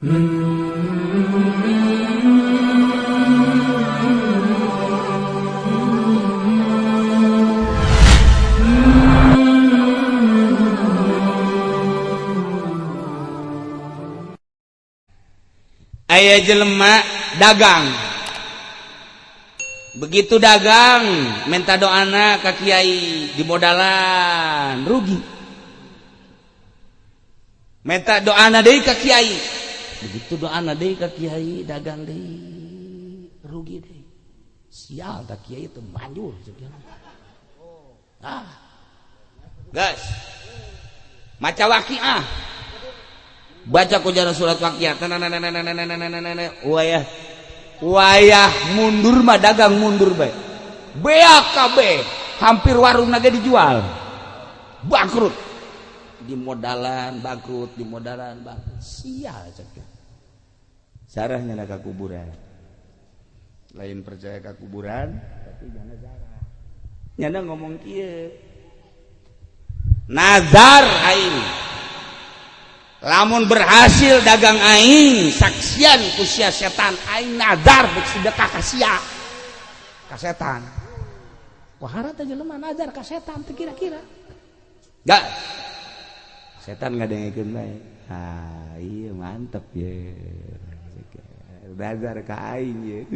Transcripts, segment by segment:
Aya jelema dagang, begitu dagang minta doana ka kiai, di modalan rugi. Minta doana deui ka kiai, begitu doana deui ka kiai, dagang deui, rugi deui. Sial, ka kiai itu manjur. Ah, guys, maca Waqiah, baca kujara surat Waqiah, wayah wayah mundur mah dagang mundur bae, BAKB hampir warung naga dijual, bangkrut di modalan, bangkrut di modalan, bangkrut. Sial, cek sarahnya ka kuburan. Lain percaya ke kuburan, tapi jangan sarah nyana ngomong kieu, nazar aing lamun berhasil dagang aing, saksian ku sia setan, aing nazar dek sedekah ka sia, ka setan. Wah, teh jelema nazar ka setan teu kira-kira. Gak setan ngadengekeun bae. Ah, iya, mantep ya, nazar ka aing ya.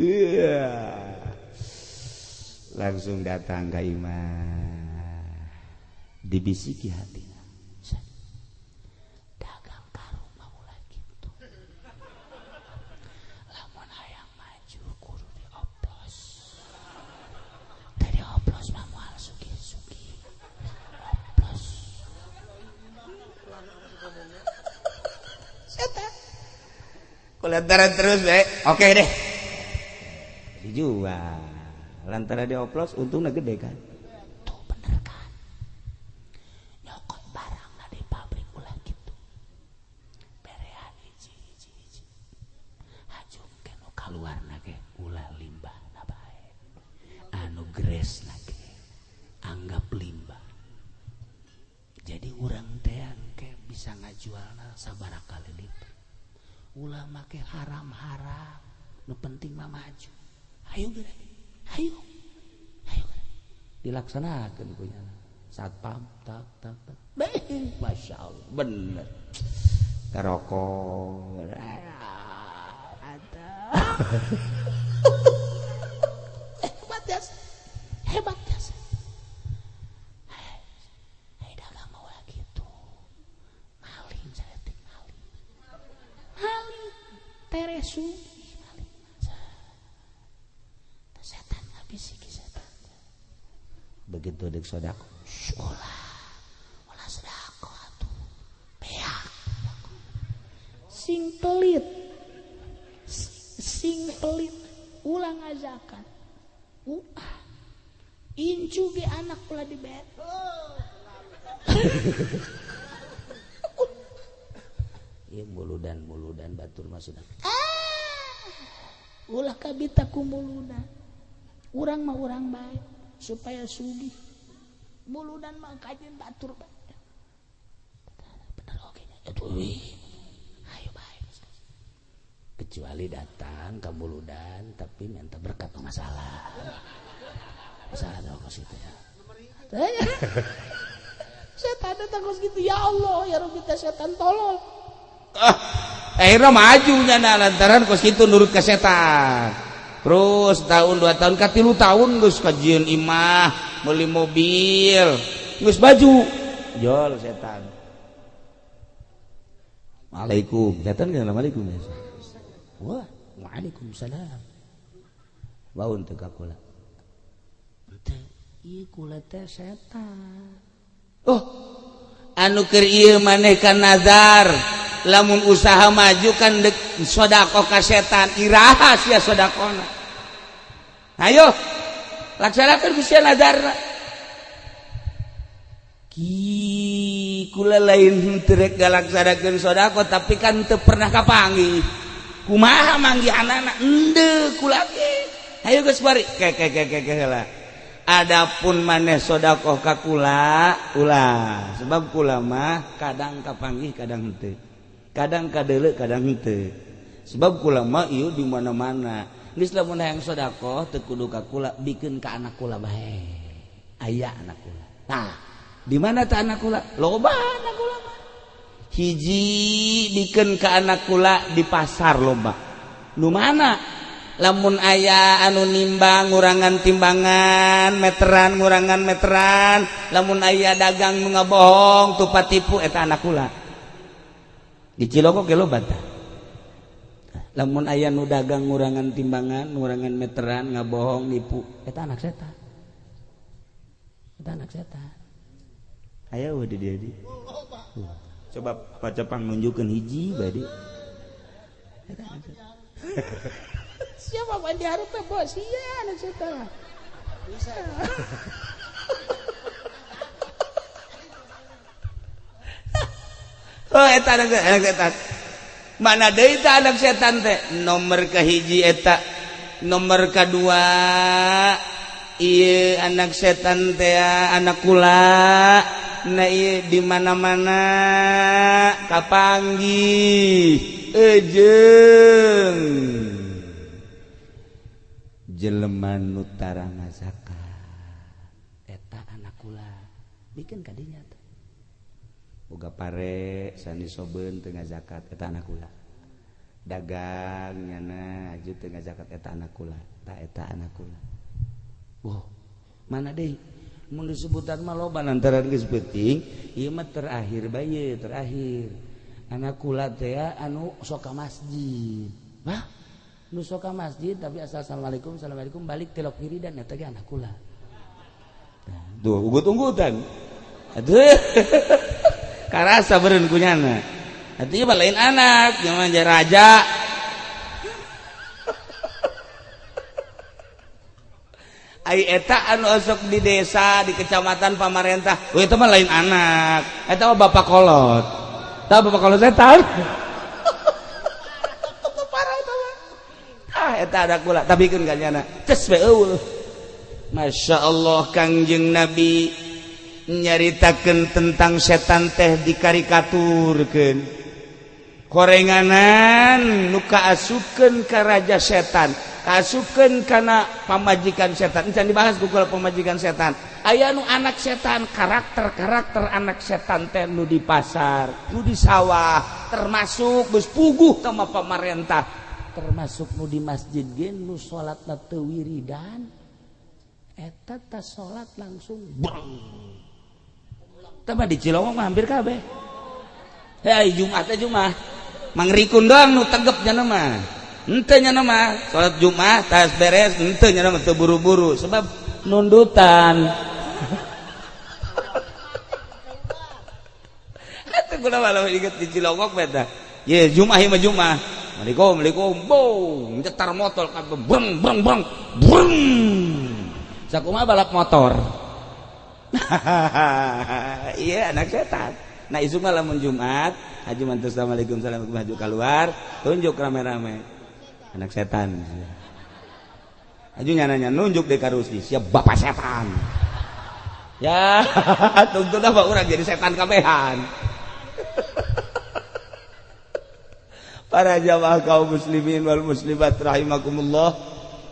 Langsung datang ka imah, dibisiki hati, dagang karung mah ulah gitu, lamun hayang maju kudu dioplos, teu dioplos mah moal sugih-sugih. Oplos. Setan kulantaran terus eh oke deh, dijual. Lantaran dioplos untungnya gede kan. Tuh, bener kan, nyokot barang di pabrik ulah gitu, berean hiji hiji hiji, hajung ke nu kaluar ge ulah limbah na bae, anu gres na ge anggap limbah. Jadi urang teh ke bisa ngajualna sabaraha kali lipat. Ulah make haram-haram, nu penting mah maju. Ayo geura, ayo ayo geura. Dilaksanakan punya satpam, tak tak tak. Beh, masya Allah, bener karokok ada. Hebat ya, hebat ya. Hei, dagang mau gitu, maling saeutik, maling maling teresu maling. Setan ngabisiki, setan. Begitu dek sodako, ulah ulah sedekah atuh, beak. Sing pelit, sing pelit, ulah ngazakat, ulah incu ge anak ulah dibet. Ieu muludan muludan batur mah sudah. Ah, ulah kabita ku muludan. Urang mah urang bae supaya sugih. Muludan mah kajeun batur bae. Bener oge nya. Aduh, ayo bae. Kecuali datang ke muludan tapi minta berkat, masalah. Masalah dong kos gitu ya. Setan datang kos gitu, ya Allah, ya Rabbi, teh setan tolol. Ah, akhirnya maju nyana lantaran kos gitu nurut ke setan. Terus tahun 2 tahun ka 3 tahun geus kajieun imah, meuli mobil, geus baju. Jol setan. Waalaikum. Setan kan assalamualaikum ya. Wah, waalaikumsalam. Baun teu ka kula? Teu, ieu kula teh setan. Oh, anu keur ieu maneh kan nazar lamun usaha maju kan dek sodako ka setan, iraha sia sodakona? Ayo laksanakan ku sia nazarna. Ki, kula lain teu rek ngalaksanakeun sodako, tapi kan teu pernah kapanggih, kumaha manggihanana? Ende kula ge. Ayo geus bari ke ke ke ke ke heula. Adapun maneh sodakoh ka kula ulah, sebab kula mah kadang kapanggih kadang henteu. Kadang kadeuleu kadang henteu. Sebab kula mah ieu di mana-mana. Geus lamun hayang sedekah teu kudu ka kula, bikeun ka anak kula bae. Aya anak kula. Tah, di mana tah anak kula? Loba anak kula mah. Hiji bikeun ka anak kula di pasar loba. Nu mana? Lamun aya anu nimbang ngurangan timbangan, meteran ngurangan meteran, lamun aya dagang nu ngabohong, tupa tipu eta anak kula. Di Cilongok ge loba tah. Lamun aya nu dagang ngurangan timbangan, ngurangan meteran, ngabohong, nipu, eta anak setan. Eta anak setan. Aya we di dieu di. Coba pacepang nunjukkeun hiji bae di. Eta anak setan. Siapa mandi hareup teh bos? Iya anak setan. Bisa. Oh eta anak setan. Mana deui tah anak setan teh? Nomor kahiji eta, nomor kadua ieu anak setan teh anak kula. Nah ieu di mana-mana kapanggih eujeung jelema nu tara ngazakat eta anak kula bikin kadinya teh boga pare sani sobeun teu ngazakat eta anak kula dagang nyana aju teu ngazakat eta anak kula ta eta anak kula. Wah, mana deui mun disebutan mah loba lantaran geus peuting ieu mah terakhir bae terakhir anak kula teh anu sok ka masjid. Wah, nu sok ka masjid tapi asal assalamualaikum assalamualaikum balik telok kiri dan eta ge anak kula. Tuh ugut-ugutan. Aduh. Karasa beureun kunyana. Atuh ieu mah lain anak, ieu mah raja. Ai eta anu osok di desa, di kecamatan pamarentah, oh eta mah lain anak. Eta mah bapak kolot. Tah bapak kolot setan. Ah eta anak kula tapi keun ka nyana ces we eueuh. Masya Allah Kangjeng Nabi nyaritakeun tentang setan teh dikarikaturkeun korenganan nu kaasupkeun ka raja setan kaasupkeun kana pamajikan setan encan dibahas ku kula pamajikan setan aya nu anak setan karakter-karakter anak setan teh nu di pasar nu di sawah termasuk geus puguh sama pamarentah termasuk nu di masjid ge nu salatna teu wiridan eta ta salat langsung breng. Tah mah di Cilongok mah hampir kabeh. Hei Jumat teh Jumat mangrikun doang nu tegep nya mah. Henteu nya mah salat Jumat tas beres henteu nya mah teu buru-buru sebab nundutan. Atuh kula mah lamun inget di Cilongok mah tah. Ye Jumat ieu mah Jumat. Assalamualaikum, assalamualaikum, boom, nyetar motor, breng, breng, breng, breng. Sakumaha balap motor. Iya anak setan. Nah isu mah lamun Jumat, haji mantu assalamualaikum, assalamualaikum, haju keluar, tunjuk rame-rame. Anak setan. Haju nyana-nyana nunjuk deh ka Rusdi, siap bapak setan. Ya, tuntun apa urang jadi setan kabehan. Para jamaah kaum muslimin wal muslimat rahimakumullah,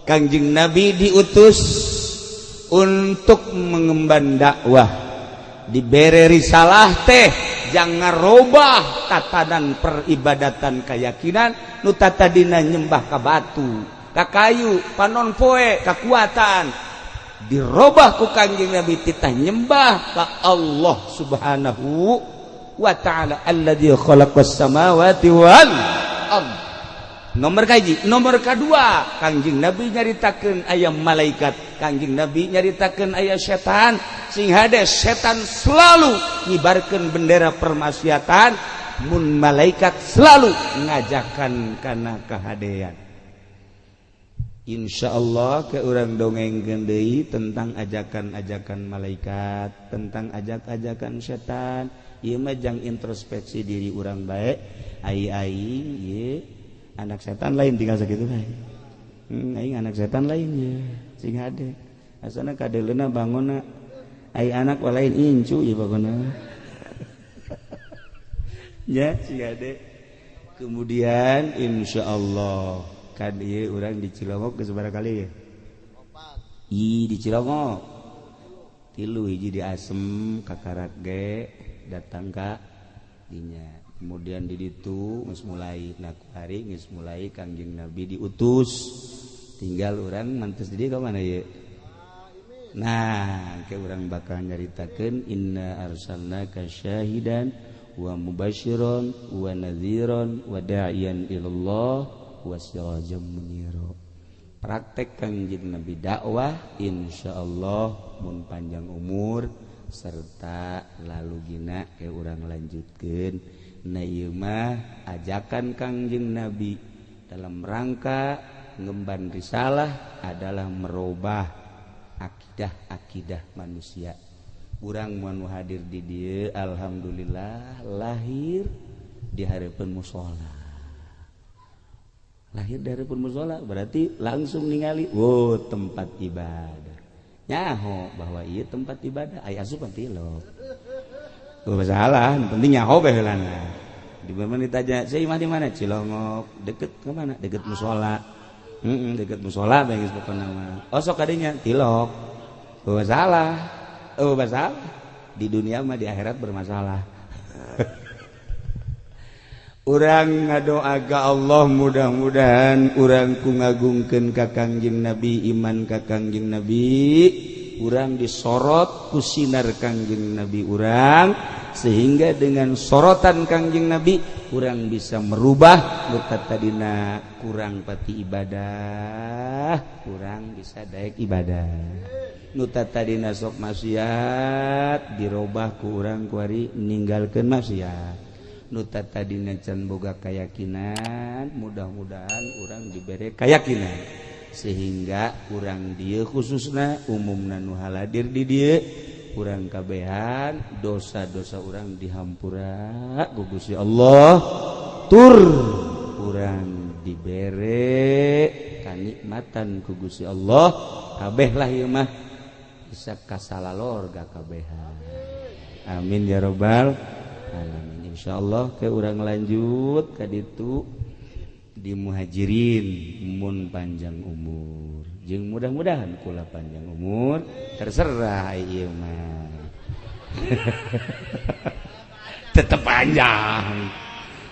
Kangjeng Nabi diutus untuk mengemban dakwah, dibere risalah teh jangan robah tatanan peribadatan keyakinan nu tatadina nyembah ka batu, ka kayu, panon poe, kekuatan dirobah ku Kangjeng Nabi titah nyembah ka Allah Subhanahu wa ta'ala alladzi khalaqas samawati wal ard. Nomor kaji, nomor kedua Kangjeng Nabi nyaritakeun aya malaikat, Kangjeng Nabi nyaritakeun aya setan, sing hade setan selalu ngibarkeun bendera permaksiatan, mun malaikat selalu ngajakan kana kahadean. Insya Allah ke urang dongengkeun deui tentang ajakan-ajakan malaikat, tentang ajak-ajakan setan. Ieu mah jang introspeksi diri urang bae. Ai-ai ieu anak setan lain tinggal sakitu bae. Aing anak setan lain ye, sing hade. Asana kadeleuna bangonna ai anak lain incu ieu pokona. Ya sing hade. Kemudian insya Allah kan iya orang di Cilongok ke seberapa kali ya? I di Cilongok tilu, hiji di Asem, kakarak ge datang ka dinya. Kemudian di ditu geus mulai hari, geus mulai Kangjeng Nabi diutus, tinggal orang mantes di dieu ka mana ye. Nah, ke urang bakal nyaritakeun inna arsalnaka syahidan wa mubasyiron wa nadhiron wa da'iyan ilallah wa sirajan munira. Praktek Kangjeng Nabi dakwah, insyaallah mun panjang umur serta lalu gina ke urang lanjutkeun. Nah, ieu mah ajakan Kangjeng Nabi dalam rangka ngemban risalah adalah merubah akidah-akidah manusia. Urang nu hadir di dieu, alhamdulillah lahir di hareupeun musola. Lahir dari pun musola berarti langsung ningali, wow, tempat ibadah. Nyaho bahwa iya tempat ibadah, aya asupan tilok. Oh, masalah, penting nyaho bae heulana. Di mana ditanya, "Saya imah di mana?" Cilongok. Deket ke mana? Deket musola. Heeh, deket musola bae geus pokona mah. Oh, sok kadinya tilok. Oh, masalah. Oh, masalah. Di dunia mah, di akhirat bermasalah. Urang ngadoa ka Allah, mudah-mudahan urang ku ngagungkeun ka Kangjeng Nabi, iman ka Kangjeng Nabi, urang disorot ku sinar Kangjeng Nabi urang, sehingga dengan sorotan Kangjeng Nabi urang bisa merubah nu tadina kurang pati ibadah, kurang bisa daek ibadah. Nu tadina sok maksiat, dirobah ku urang kuari ninggalkeun maksiat. Nu tadina can boga keyakinan, mudah-mudahan urang diberi keyakinan sehingga urang dia, khususnya umumna nu haladir di dieu, urang kabehan dosa-dosa urang dihampura ku Gusti Allah, tur urang dibere kanikmatan ku Gusti Allah. Kabeh lah ieu mah bisa kasalalorga kabehan. Amin ya robbal alamin. Insyaallah ke urang lanjut ka ditu di Muhajirin mun panjang umur, jeung mudah-mudahan kula panjang umur. Terserah, ieu mah tetep panjang.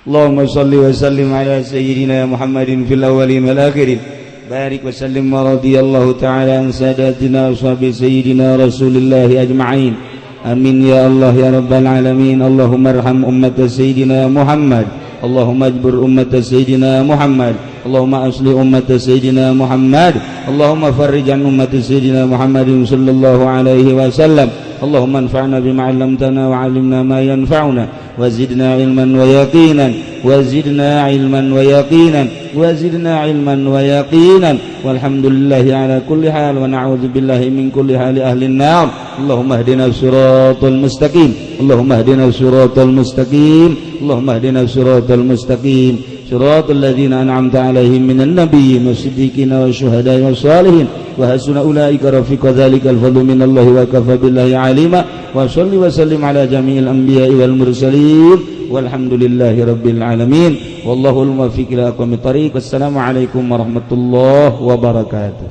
Allahumma salli wa sallim ala sayyidina Muhammadin fil awwalin wal akhirin. Barik wa sallim wa radiyallahu ta'ala an sadatina ashabi sayyidina Rasulillah ajma'in. Amin ya Allah ya rabbal alamin. Allahumma arham ummat sayyidina Muhammad. Allahumma ajbur ummat sayyidina Muhammad. Allahumma aslih ummat sayyidina Muhammad. Allahumma farrij an ummat sayyidina Muhammadin sallallahu alaihi wasallam. Allahumma anfa'na bima 'allamtana wa 'allimna ma yanfa'una wa zidna ilman wa yaqinan wa zidna ilman wa yaqinan wa zidna ilman wa yaqinan. Walhamdulillahi ala kulli hal wa na'udzu billahi min kulli hali ahli an-nar. Allahumma ihdina siratal mustaqim. Allahumma ihdina siratal mustaqim. Allahumma ihdina siratal mustaqim. صراط الذين أنعمت عليهم من النبيين والصديقين والشهداء والصالحين وحسن أولئك رفيقا. ذلك الفضل من الله وكفى بالله عليما. وصل وسلم على جميع الأنبياء والمرسلين والحمد لله رب العالمين والله الموفق إلى أقوم الطريق. والسلام عليكم ورحمة الله وبركاته.